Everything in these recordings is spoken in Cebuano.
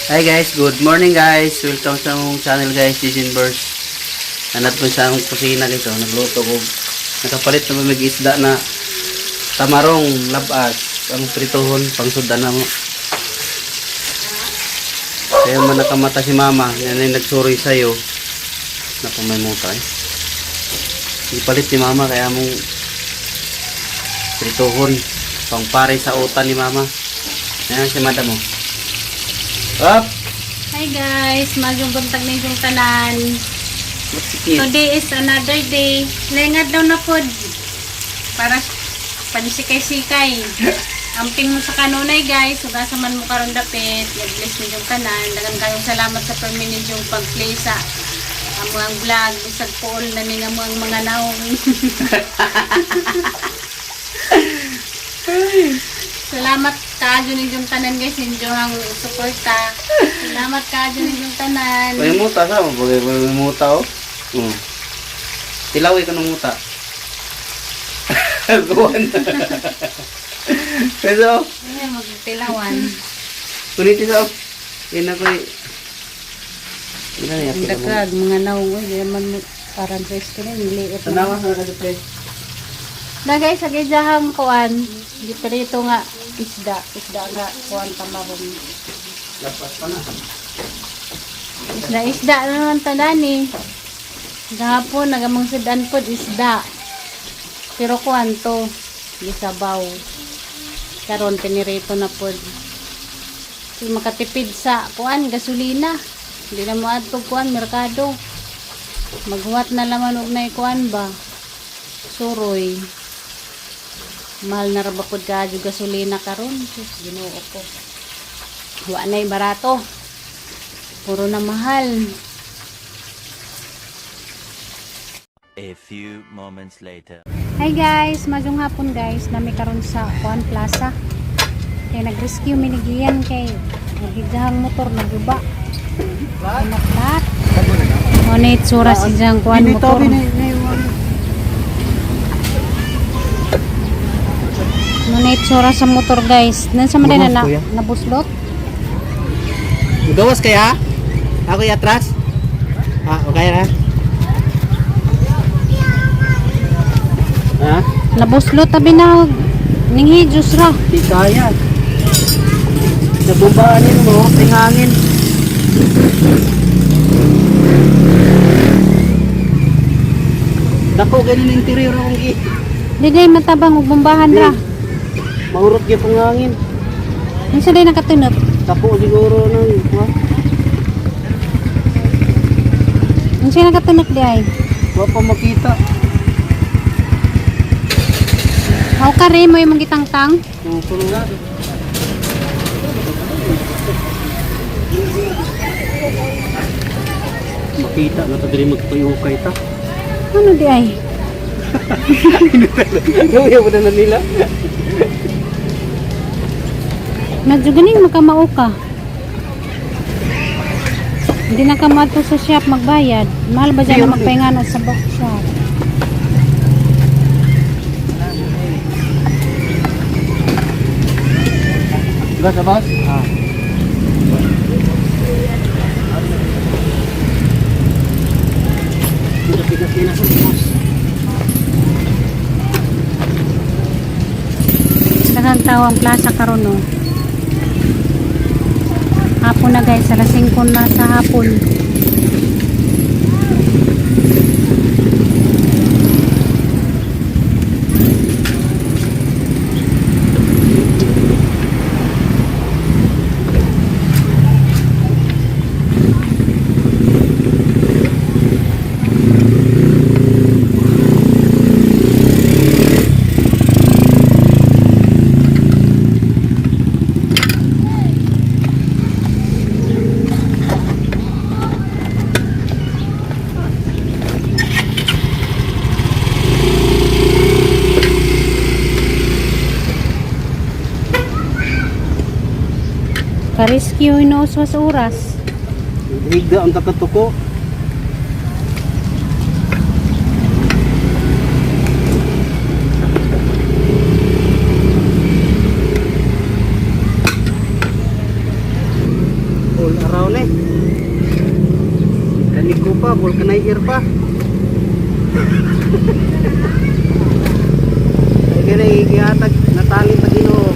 Hi guys, good morning guys. Welcome sa among channel guys, Jason Burst. Nanat po sa among kusina guys, oh. Nagluto ko. Nakapalit na mag isda na tamarong labas. Ang prituhon, pangsudan na mo. Kaya man nakamata si mama, yan ay nagsuroy sa'yo. Naku, may muta eh. Ipalit ni mama kaya mong prituhon. Pangpare sa utan ni mama. Ayan si madam mo. Up! Hi guys, magyong buntag ninyong tanan. What's it? Today is another day. Lengad daw na pod. Para panisikay-sikay. Amping mo sa kanunay guys, ugasa man mo karon dapit. God bless ninyong tanan. Dagan kayong salamat sa permi ninyong pag-play sa among vlog. Bisag puol na ning among mga naong. Salamat kaadyo ninyong tanan guys, ninyong suporta. Salamat kaadyo ninyong tanan. May muta sa mo, bagay may muta oh. Tilawi ka ng muta. Guwan. Pero, Ay, magtilawan. kuniti sa oh. Yan ako eh. Yan na Ang dagag, mga naong, uy, di naman mo, parang presko na, yung liit na. Tanawa sa kasi pre. Na guys, sa gijahang kuan, di perito nga, isda, isda nga, kuan tamarong. Lapas pa na. Isda, isda na naman tanan eh. Gahapon, nagamang sudan pod, isda. Pero kuan to, gisabaw. Karon pinirito na pod. Di makatipid sa kuan, gasolina. Hindi na mo adto kuan, merkado. Maghuwat na laman og nay kuan ba. Suroy. Mahal na ra ba pod kaadyo gasolina karon? Sus, Ginoo ko. Wa na'y barato. Puro na mahal. A few moments later. Hi guys, maayong hapon guys. Nami karon sa Juan Plaza. Kay nag-rescue minigiyan kay nagidahang motor naguba. Naklat. Mo na itsura si diyang kuan motor. Mo na itsura sa motor guys. Nansa man din na Gawas, kuya. nabuslot? Gawas kaya? Ako atras? Ah, okay na. Ha? Nabuslot tabi na ning hijos ra. Di kaya. Nabumbaan yun mo, may hangin. Dako ganun ang interior akong gi. Di day matabang og bombahan ra. Maurot gyud pong hangin. Unsa day nakatunot? Dako siguro nang ha? Unsa nakatunot di ay? Wa pa makita. Aw kare mo imong gitangtang. Ang puno. Makita na to diri magpayukay ta. Ano di ay? Gawin mo na nila. Medyo ganing makamao ka. Hindi na ka maadto sa shop magbayad. Mahal ba dyan na magpahinga na sa box shop? Gas abas? Ah. Daghang tao ang plaza karon no. Hapon na guys, alas 5 na sa hapon. Ka-rescue inuuswas oras. Higda ang takatuko. All around eh. Kaniko pa, vulcanizer pa. Ay gani gihatag natalent pa Ginoo.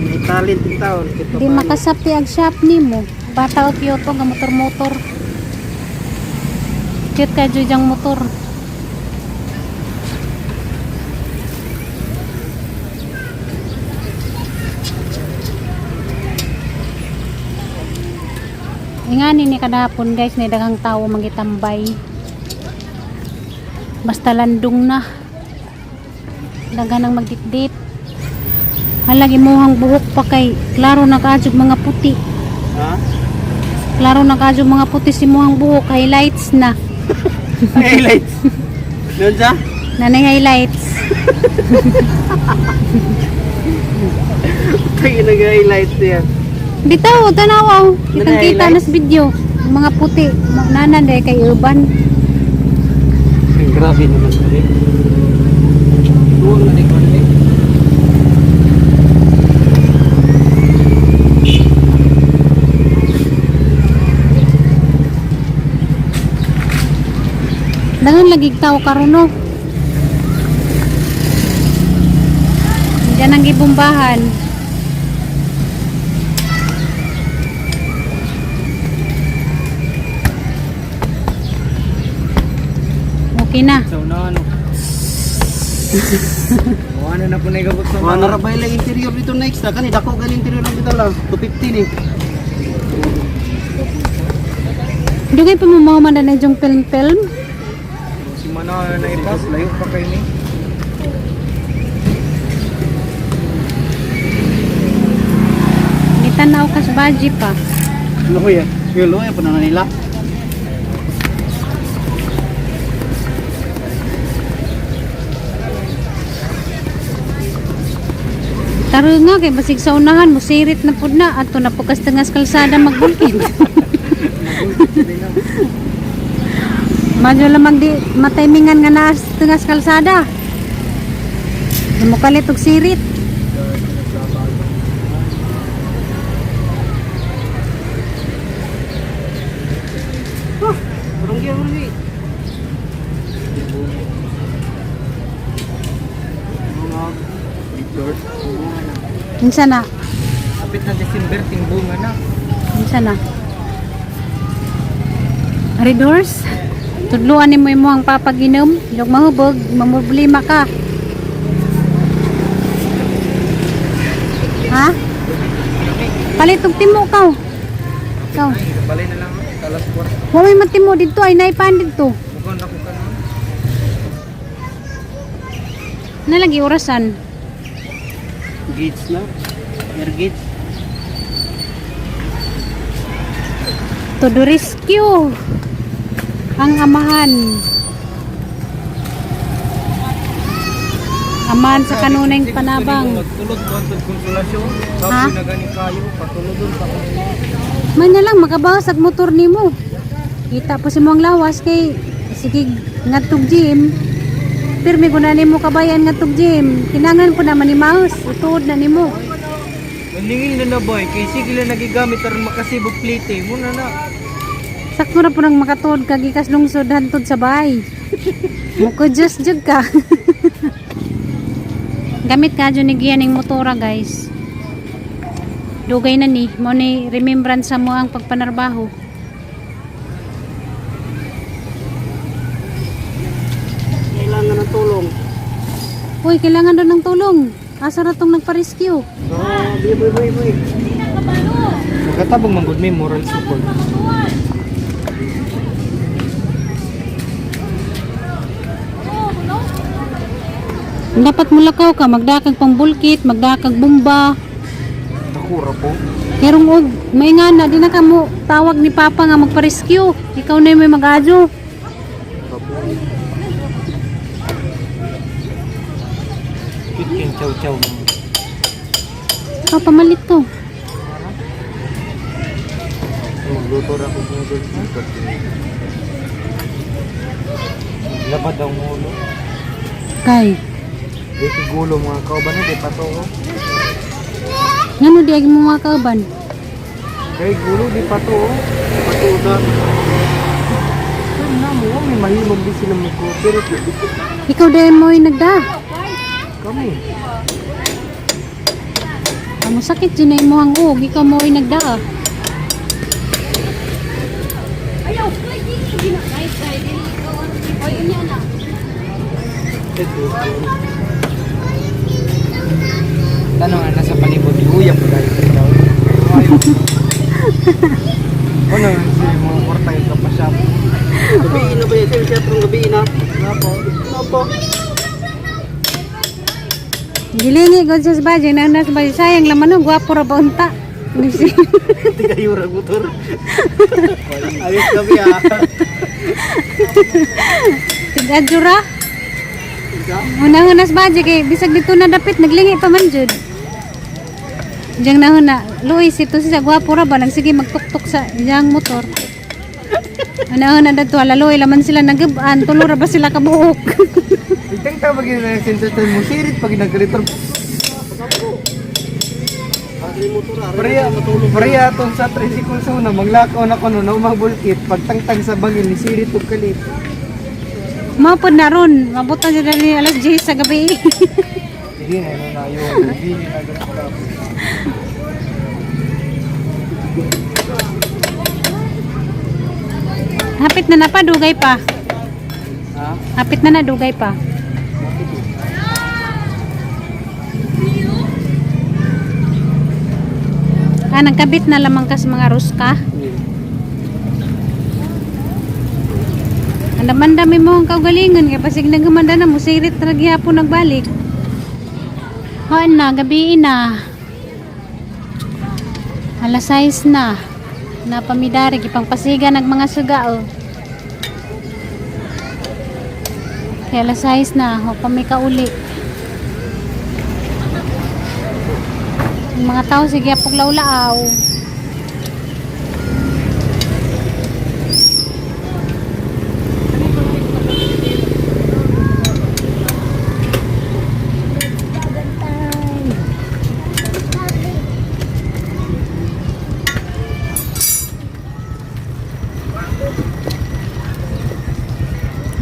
May talent in town. Kahit Di papaano. makasapti ang shop nimo. Bata o Kyoto nga motor-motor. Cute ka jud ang motor. Ingani ni kadapon guys, ni daghang tawo mangitambay. Basta landong na. Daghan ang magditdit. Halag imuhang buhok pa kay klaro na kaadyo mga puti. Ha? Klaro na kaadyo mga puti si imuhang buhok, highlights na. Highlights. Doon sa? Nanay highlights. Tayo nag-highlights yan. Bitaw, tanawaw. Kitang kita Nanay na sa video. Mga puti. Nanan day kay urban. Grabe naman pare. Huwag na di konti. Dangan lagi tao karon no. Diyan ang gibumbahan. Okay na. Sa una ano. Wala na po na igabot sa Wala na rabay lang interior dito next na kani dako gali interior lang dito lang 250 ni. Dugay pa mo mahuman na yung film-film. Si Mana na ipas, layo pa kayo ni. Gitanaw kas baji pa. Luya. Yo luya pa na nila. Taro nga kay basig sa unahan musirit na pud na ato na pukas tengas kalsada magbulkid. Madyo lamang di mataymingan nga naa sa tengas kalsada. Di mo kalit og sirit. Barangay barangay. Unsa na? Kapit na December, tingbunga na. Unsa na? Ridors, tudluan nimo imong papaginom, ilog mahubog, mamroblema ka. Ha? Palit og timo ka. Ikaw. Ay, balay na lang ako. Alas 4. Wa may matimo didto ay naipan didto. Mukhang na ko ka na. Nalagi orasan. Gates na. Air gates. To the rescue. Ang amahan. Amahan sa kanunay panabang. Magtulog ko sa konsolasyon. Ha? Sabi na gani kayo, patulog doon pa. Man na lang makabawas ag motor nimo. Kita po si mo ang lawas kay sige ngadtog gym. Pirmi ko na nimo kabayan ngadtog gym. Kinangan po naman ni mouse, utuod na nimo. Maningil na na boy, kay sige lang nagigamit aron makasibog plate. Muna na. Sakto ra po nang makatuod ka gikas lungsod hantod sa bahay. Muko just jud ka. Gamit ka jud ni giyan ning motora guys. Dugay na ni, mo ni remembrance sa mo ang pagpanarbaho. Kailangan ng tulong. Uy, kailangan daw ng tulong. Asa ra tong nagpa-rescue? Oh, boy boy boy boy. Makatabang manggod may moral support. Dapat mulakaw ka, magdakag pang bulkit, magdakag bomba. Takura po. Kerong og may nga na di na ka mo tawag ni Papa nga magpa-rescue. Ikaw na yung may mag-adyo. Cute yung chow chow. Ah, pamalit to. Magluto ra ko noodles. Labad ang ulo. Kay, Di gulo mga kauban di pato ko. Ngano di ay mo mga kauban? Kay gulo di pa to. Oh. Patuda. Pero na mo, may mahimong di sila mo ko. Pero Ikaw dahil mo ay nagda. kami. Amo sakit dyan na imo ang ug, ikaw mo ay nagda. Tanong nga nasa palibot, luyang po tayo. Ano nga si mga kwarta yung kapasya. Gabi na ba yan? Sir, sir, gabi na. Napo. Napo. Gilingi god sa baje na nas baje sayang laman no gwapo ra ba unta. Hindi kayo rag motor. Ayos gabi ah. Tig-adjura. Una-una sa baje kay bisag dito na dapit naglingi pa man jud. Diyang nahuna, Luis, ito siya gwapo ra ba nagsige magtuktok sa iyang motor. Una-una dadto ala Luis laman sila nagab-an, tulo ra ba sila kabuok. Itang tawag yun na center time mo, sirit pag nag-return. Priya, priya atong sa tricycle sa una, maglakaw na ko no, na umabulkit, pagtangtang sa bangin, ni sirit og kalit. Mao pod na ron, mabutan sila ni alas 10 sa gabi. Sige na, ano na yun, hindi na ganun. Hapit na na pa, dugay pa. Ha? Hapit na na, dugay pa. Ah, nagkabit na lamang ka sa mga ruska. Ang dami mo ang kaugalingon kay pasig nagumanda na mo sirit ra gihapon nagbalik. Hoan na, gabi na. Alas 6 na. Napamidari gipangpasiga nag mga suga oh. Kaya alas 6 na, ho pa may kauli. Ang mga tao sige apog lawlaaw.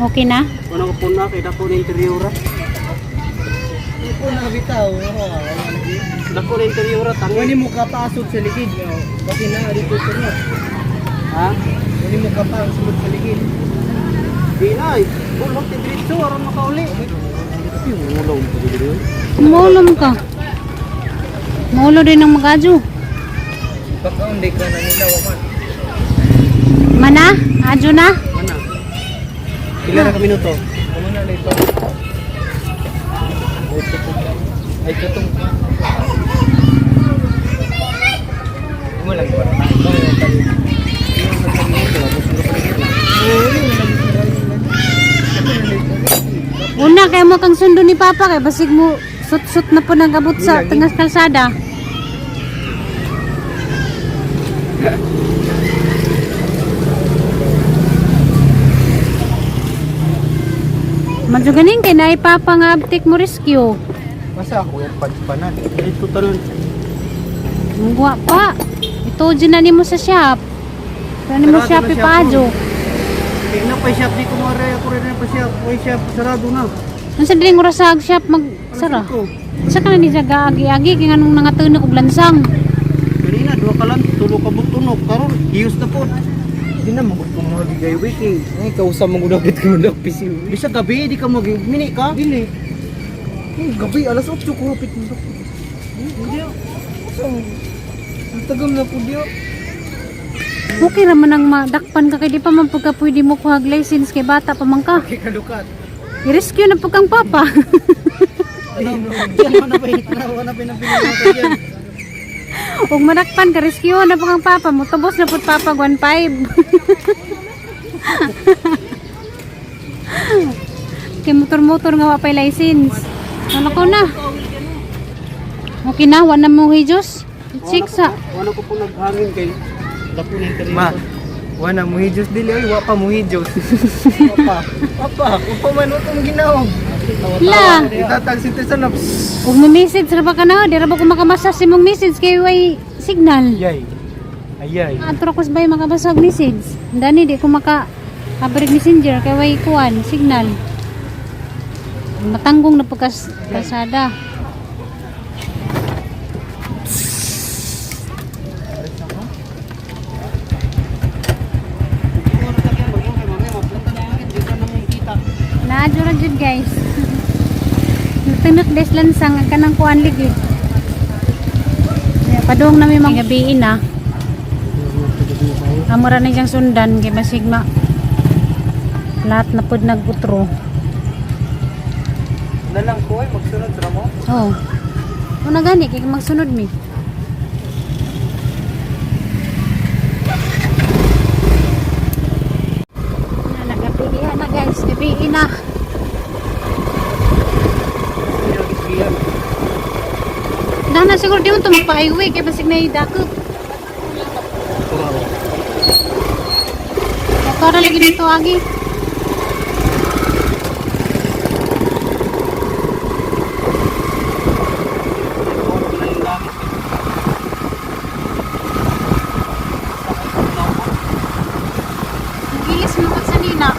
Okay na? Wala ko po na kay dako na interiora. Ito na bitaw, Dako na interiora tangi. Wani mo kapasok sa ligid, no? Kasi na, dito sa no. Ha? Wani mo kapasok sa ligid. Di na ay. Bulok ti diretso aron makauli. Yung ulong po dito. Maulom ka. Maulo din ang mag-adyo. Baka hindi ka na nila, waman. Mana? Adyo na? Mana? Pila na ka minuto? Ano na nito? Ay, katong. Mo lang ba? Una, kaya mo kang sundo ni Papa kay basig mo sut-sut na po nag-abot sa tangas kalsada. Madyo ganing kay naay Papa nga abtik mo rescue. Masa ako yung panspanan. Dito tanon. Mungwa pa. Ito dyan na nimo sa shop. Pero nimo Sarado shop na siya, ipaadyo. Kay na pa shop di ko mare ako rin na pa shop. Way shop sarado na. Unsa diring oras sa shop mag sara? Ko. Sa ka na ni siya gaagi-agi kay nganong nangatunok og lansang. Kanina duha ka lang tulo ka butunok karon hiyos na po. Hindi na magod kong mga gigay wiki. Ay, kausa mo gudagit ko na PC. Bisag gabi di ka mag mini ka. Dili. Ay, gabi, alas 8 ko hapit mo. Hindi. Ang tagam na po diyo. Okay ra man ang madakpan ka kay di pa man pagka pwede mo kuhag license kay bata pa man ka. Kay kalukat. I-rescue na pag kang papa. Diyan na ba na pinapinaka diyan. Ug madakpan ka rescue na pag kang papa mo tubos na pud papa 15. Kay motor-motor nga wa pay license. Ano ko na? Okay na, wa na mo hijos. Check sa. Wala ko po naghangin kay dako na interior. Ma, wana mo hijos dili ay wa pa mo hijos. Wa pa. Wa pa, wa pa man wa tong ginaog. La. Itatag si Tristan na. Ug mo message ra ba ka na? Di ra ba ko makamasa sa imong message kay way signal. Ayay. Ayay. Antro ko bay makabasa og message. Dani di ko maka abrig messenger kay way kuan signal. Matanggong na pagkas kasada. Naadyo ra jud, guys. Natinot des lansang ang kanang kuan ligi. Kaya padung na may mga gabi na. Amo ra na siyang sundan kay basig ma lahat na pud nagutro. Na lang ko ay magsunod ra mo. Oo. Oh. Una gani kay magsunod mi. Na nagabi na, guys, gabi na. Dana siguro di mo ito magpa-highway kay basig na idakop. Motor lagi dito agi. Gilis mo sa nina.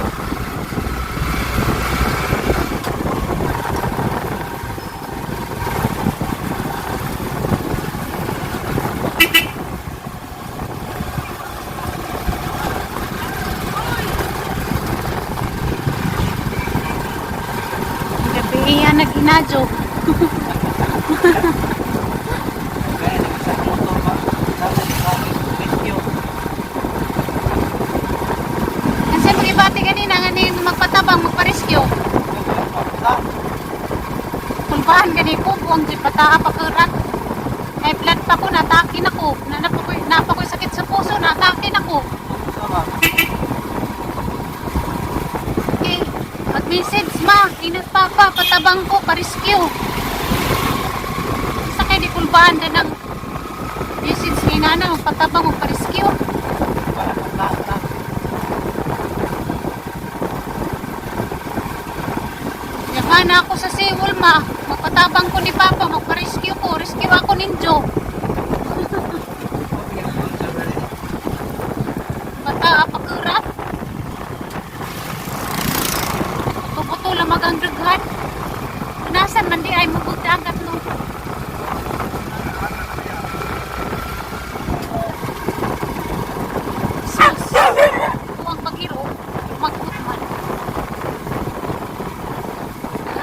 Gabi iya nag-inadyo. Kasi magibati kanina nga ni magpatabang magpa-rescue. Kulbahan gani ko buang di pataa pa kurat. May blood pa ko, natakin ako. Napa ko'y sakit sa puso, natakin ako. Okay, mag-message ma, inat papa, patabang ko, pa-rescue. Sa kay di kulbahan na ng message ni nana, magpatabang, magpa-rescue. Yaman ako sa Seoul, ma. Magpatabang ko ni Papa, magpa-rescue ko. Rescue ako ninjo. Bata, apakurat. Puto-puto lamag ang daghan. Nasan man di ay mabog dagat no. Sus! Huwag pagiro, magkutman.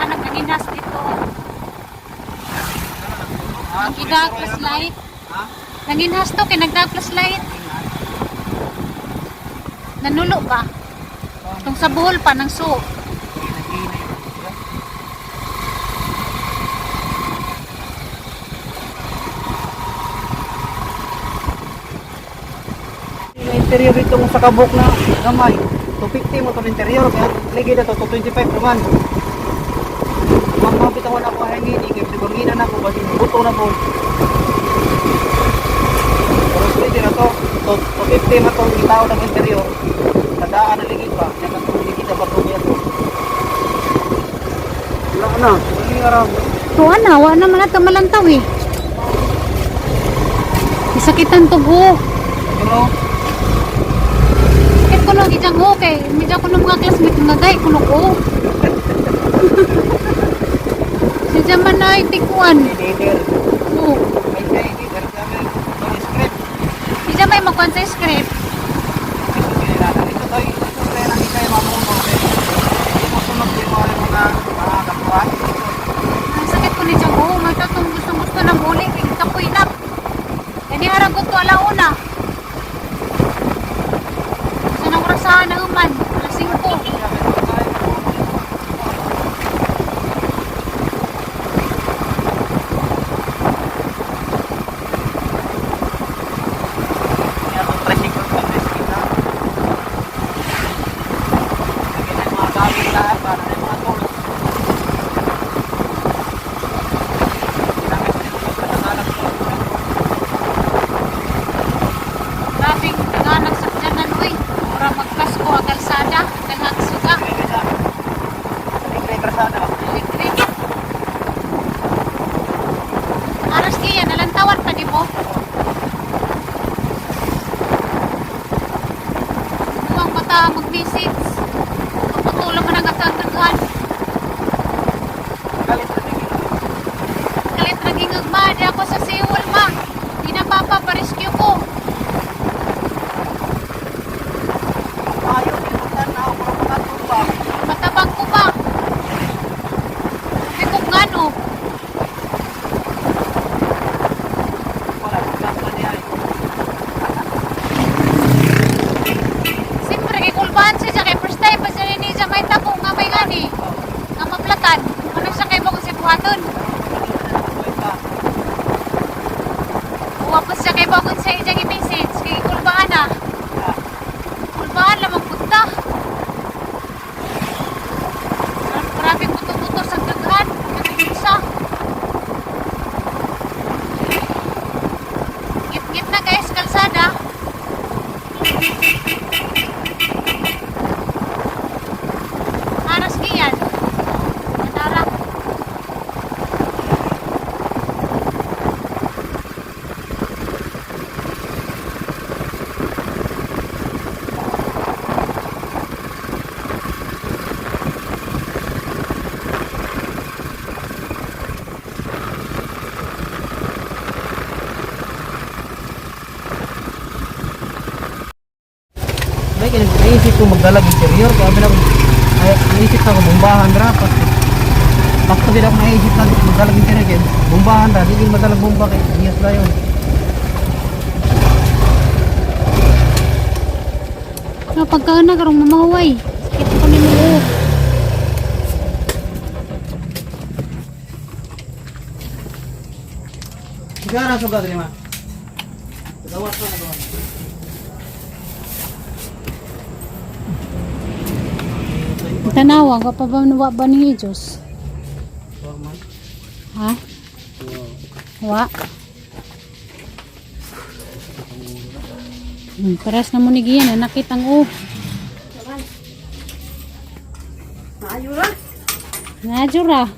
Anak nanginas dito. Ang gidag plus light. Nanginhas to kay nagdag plus light. Nanulo ba? Tong sa buhol pa ng suo. Yung interior itong sa kabuk na gamay. 250 mo itong interior kaya ligi na to 225 naman. Mamapit ako na ako hangin, ikip siguro na ako kasi buto na po. Pero pwede na to, 250 mo itong itao ng interior. Tadaan na ligi pa, yan ang ligi na bato niya to. Wala na, hindi nga raw. Tuwa na, wa naman ato malantaw eh. Isakitan to go. Pero, Sakit ko nung ijang ho kay medyo ko nung mga classmate nga gay kuno ko. Siya man na itikuan. leader. Oo. May kay leader kami. May script. Siya may magkuan sa script. Ito tayo, ito tayo nakita yung mga mga Hindi mo sunod yung mga mga katuan. Ang sakit ko ni Jang ho, may tatong gustong gusto ng uli, kay kapoy na. Kani harang ko to alauna. Sa nang orasahan na human, alas 5. Kaya itong tricycle pa, tricycle na. Lagyan na yung mga gamit lahat para na yung mga tools. Ginamit din ito sa nakalat ko. Grabing nga nagsakyanan, uy. Mura magkasko ang kalsada. Wa siya kay bakon sa iyang i-message kay kulbaan na. Kulbaan lamang punta. Grabe buto-buto sa daghan. Nagkisa. Ngit-ngit na guys, kalsada. Aras giyan. Natara. May kaya naisip ko magdalag interior kaya na ay naisip na ko bombahan ra pas. Pakto gid ako naisip na magdalag interior kay bombahan ra di gid madalag bomba kay diyas ra yun. No, pagka na karong mamahuway. Sakit ko ni mo. Sigara suga diri ma. Gawas na gawas. Tanawa, wa pa ba wa ba ni Diyos? Ha? Wa. Paras na mo ni Gian, nakit ang o. Maayo ra. Nadyo ra.